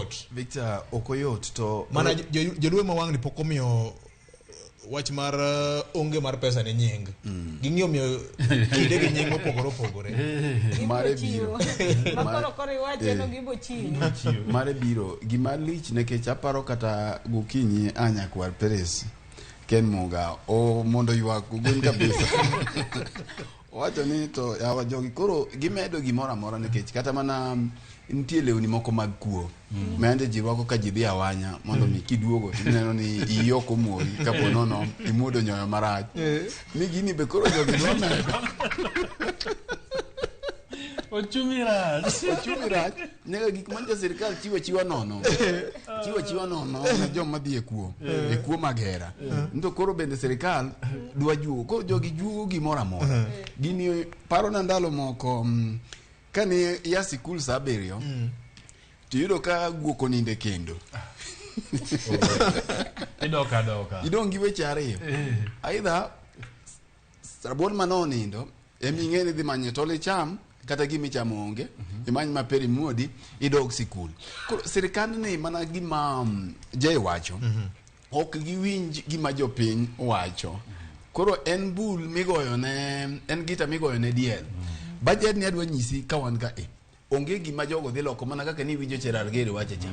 yot. Victor, ok oyot to Mana joluo ma wang'ni pok omiyo wach mar onge mar pesa ne nying. Ging'iyo miyo kinde gi nying mopogore opogore. Mare biro. Makoro koro iwache no gibo chiwo. Mare biro. Gima lich nikech aparo kata gokinyi a nyakwar Peres Ken Muga o mondo ywak gwen kabisa. Owacho ni to yawa jogi koro gimedo gimoro amora nikech kata mana nitie lewni moko mag kuo ma yande ji rwako ka ji dhi awanya mondo mi kiduogo to ineno ni iyi ok omori kapo nono imuodo nyoyo marach ni gini be koro jogi dwa medo. Ochumi rach. Ochumi rach nyaka gik mancha sirikal chiwo achiwa nono, chiwo achiwa nono ne joma dhi e kuo, e kuo mag hera. To koro bende sirikal dwa juogo, koro jogi juogo gimoro amora. Gini parona ndalo moko kane ya sikul saa 7 tiyudo ka guok oninde kendo. Idok adoka. Idong' gi weche ariyo. Aidha rabuon mane onindo emi ing'e ni dhi manye tol icham kata gima ichamo onge, imany mapera imuodi idog sikul. Koro sirikandni mana gima Jay wacho, ok giwinj gima jopiny wacho. Koro en bul migoyo ne, en gita migoyo ne diel. Budget ni adwa nyisi ka wan ka e onge gima jogo dhi loko mana kaka ni iwinjo Cherargei wacho cha.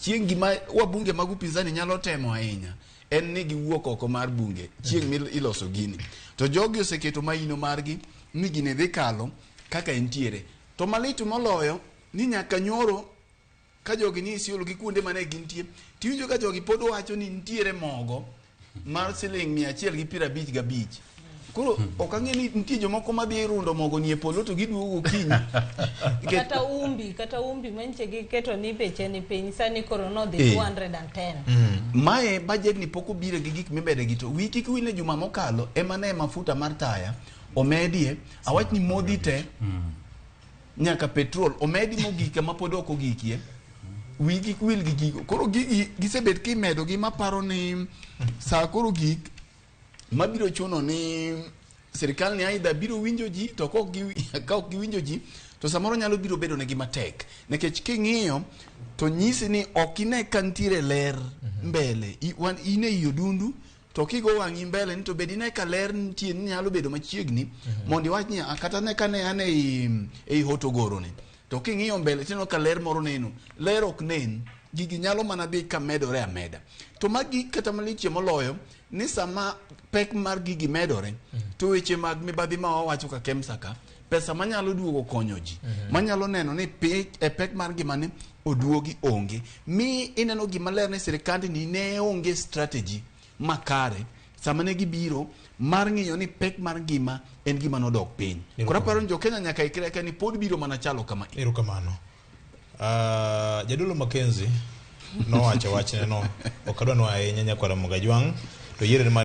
Chieng' gima wabunge mag upinzani nyalo temo ahinya en ni giwuok oko mar bunge chieng' mi iloso gini. To jogi oseketo maino margi ni gini dhi kalo kaka entiere. To malit moloyo ni nyaka nyoro ka jogi ni Isiolo gi kuonde mane gintie, tiwinjo ka jogi pod wacho ni nitiere mogo mar siling 155. Koro ok ang'e ni nitie jomoko madhi rundo mogo ni e polo to giduogo gokinyi. Kata umbi manche giketo ni beche ni piny sani koro nodhi 210. Mae budget ni pok obiro gi gik mimede gi to wi kik wil ni juma mokalo ema ne mafuta mar taya omedie, awach ni modhi te nyaka petrol omedi mogik kama pod ok ogikie. Wi kik wil gi gigo. Koro gigi gisebet kimedo gi maparo ni saa koro gik mabiro chuno ni sirikal ni aidha biro winjo ji to ka ok giwinjo ji to samoro nyalo biro bedo negi matek nikech king'iyo to nyisi ni ok ine ka nitiere ler mbele. Wan in ei odundu to kigo wang'i mbele ni to bed ine ka ler nitie ni nyalo bedo machiegni mondo iwach ni "Ah, kata ne kane an ei hotogoro ni to king'iyo mbele tineno ka ler moro neno." Ler ok nen, gigi nyalo mana dhi ka medore ameda. To magi kata malichie moloyo ni sama pek mar gigi medore to weche mag mibadhi ma wawacho ka KEMSA ka pesa manyalo duogo konyo ji manyalo neno ni e pek mar ngimani oduogi onge mi ineno gima ler ni sirikandni ne onge strategy makare sama ne gibiro mar ng'iyo ni pek mar ngima en gima nodok piny. Koro aparo ni jo-Kenya nyaka ikre ka ni pod biro mana chalo kama. Erokamano. Jadolo Mackenzie nowacho wachne no ok adwa nwa ahinya nyakwara Mogajwang' to yiere mar